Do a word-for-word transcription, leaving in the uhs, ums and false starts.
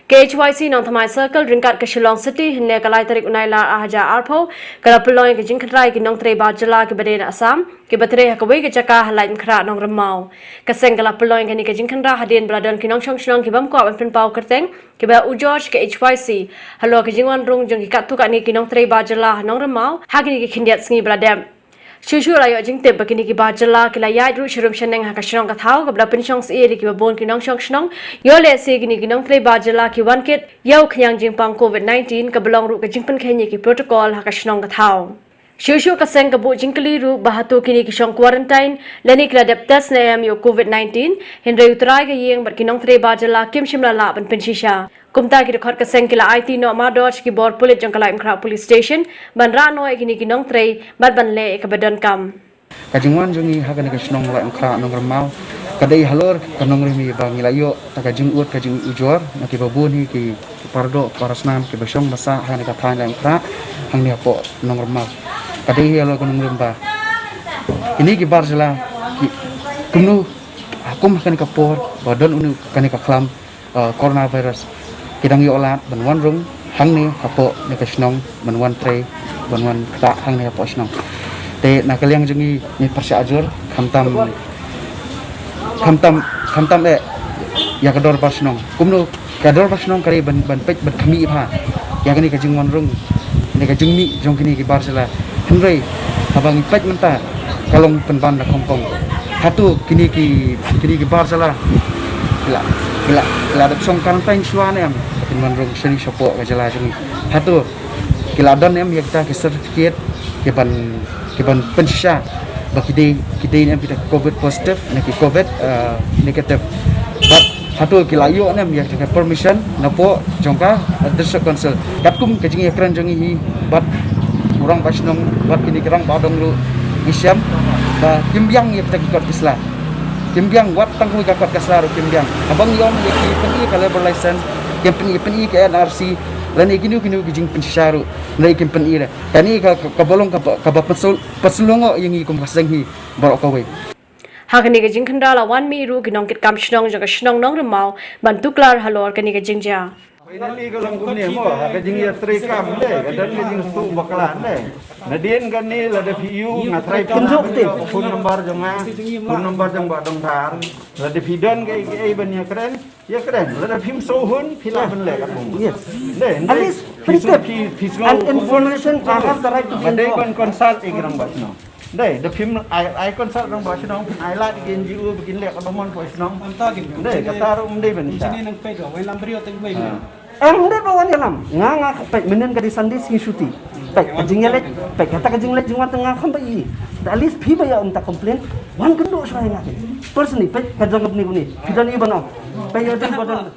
K H Y C Nongthymmai Circle ryngkat ka Shillong City hynne ka lai tarik u Nailar ar hajar arphew ka la pynlong ïa ka jingkhynra ïa ki nongtrei bar jylla kiba dei na Assam kiba trei ha kawei ka jaka ha Laitumkhrah Nongrymaw. Ka seng ka la pynlong ïa kane ka jingkhynra hadien ba la don ki nongshong shnong ki bym kwah ban pynpaw kyrteng kiba ujor sha ka H Y C halor ka jingwan rung jong ki katto katne ki nongtrei bar jylla ha Nongrymaw ha kine ki khyndiat sngi ba la dep. Shuh shuh la ïoh jingtip ba kine ki bar jylla ki la ïaid ruh sharum shaneng ha ka shnong ka thaw kaba la pynshong syier ïa kiba bun ki nongshong shnong. Ïoh lehse kine ki nongtrei bar jylla ki wan kit ïa u khñiang jingpang covid nineteen kaba long ruh ka jingpynkheiñ ïa ki protocol ha ka shnong ka thaw. Shuh shuh ka seng ka buh jingkylli ruh ba hato kine ki shong quarantine lane ki la dep test ne em ïa u covid nineteen, hynrei u trai ka ïing bad ki nongtrei bar jylla kim shym la lah ban pynshisha. Kumta ki dkhot ka seng ki la aiti noh mardor sha ki bor pulit jong ka Laitumkhrah Police Station ban rah noh ïa kine ki nongtrei bad ban leh ïa kaba donkam. Ka jingwan jong ngi ha kane ka shnong Laitumkhrah Nongrymaw ka dei halor ka nongrim ba ngi la ïoh ta ka jingud ka jingujor na kiba bun hi ki, ki paradoh parasnam kiba shong basa ha kane ka thaiñ Laitumkhrah hangne hapoh Nongrymaw. Ka dei halor ka nongrim ba kine ki bar jylla ki kumno ha kum ha kane ka por ba don une kane ka khlam uh, coronavirus. Ki dang ïoh lad ban wan rung hangne hapoh ne ka shnong ban wan trei ban wan ktah hangne hapoh shnong. Te na ka liang jong ngi ngi pyrshah jur khamtam khamtam khamtam eh ïa ka dorbar shnong. Kumno ka dorbar shnong ka dei ban ban peit ban khmih bha ïa kane ka jingwan rung ne ka jingmih jong kine ki bar jylla. Hynrei haba ngi peit mynta ka long pynban da khongpong. Hato kine ki kine ki bar jylla ki la ki la ki la dep shong quarantine shuwa ne em? Ka pynban rung shane shapoh ka jylla jong ngi. Hato ki la don em ïa kita ki certificate ki ban ki ban pynshisha ba ki dei ki dei ne em kita covid positive ne ki covid uh, negative? Bad hato ki la ïoh ne em ïa kita permission napoh jong ka uh, district council? Katkum ka jingïakren jong ngi hi bad u rangbah shnong bad kine ki rangbah dong ruh ngi shem ba kim biang ïa kita ki kot ki sla. Kim biang wat tang kawei ka kot ka sla ruh kim biang. Haba ngi ong ïa ki pyni ka labour license, kim pyni pyni ka N R C lane kino kino ki jingpynshisha ruh lane kim pyni re. Kane ka ka ba long ka ba ka ba pynsul pynsulong ïa ngi kum ka seng hi baroh kawei. Ha kane ka jingkhynra la wan mih ruh ki nongkitkam shnong jong ka shnong Nongrymaw ban tuklar halor kane ka jingjia. Finally ka long kumne mo ha ka jingïatreikam de ka don ka jingsuh bakla de. Nadien kane lada phi ïoh nga trai pynjok te phone number jong nga, phone number jong Bah Dongthar. Lada phi don kaei kaei ban ïakren ïakren, lada phim sngewhun phi lah ban leh katkum. Yes. De at least phi phi an information. I have the right to be informed. Ba dei ban consult ïa ki rangbah shnong. Dei da phim ai ai consult rangbah shnong, ai lad ki N G O ba kin leh ka ba mon ka shnong. Dei kata ruh ym dei ban sha. Em dei ba wan ïalam nga nga peit mynnin ka dei Sunday sngi shuti. Peit ka jingleh peit kata ka jingleh jingwan tang nga kham ba i. Da at least phi ba ïa um ta complain wan kynduh shuwa ïa nga. Personally peit ka jong ka bni bni phi don i ba no. Peit ïa dei ba don.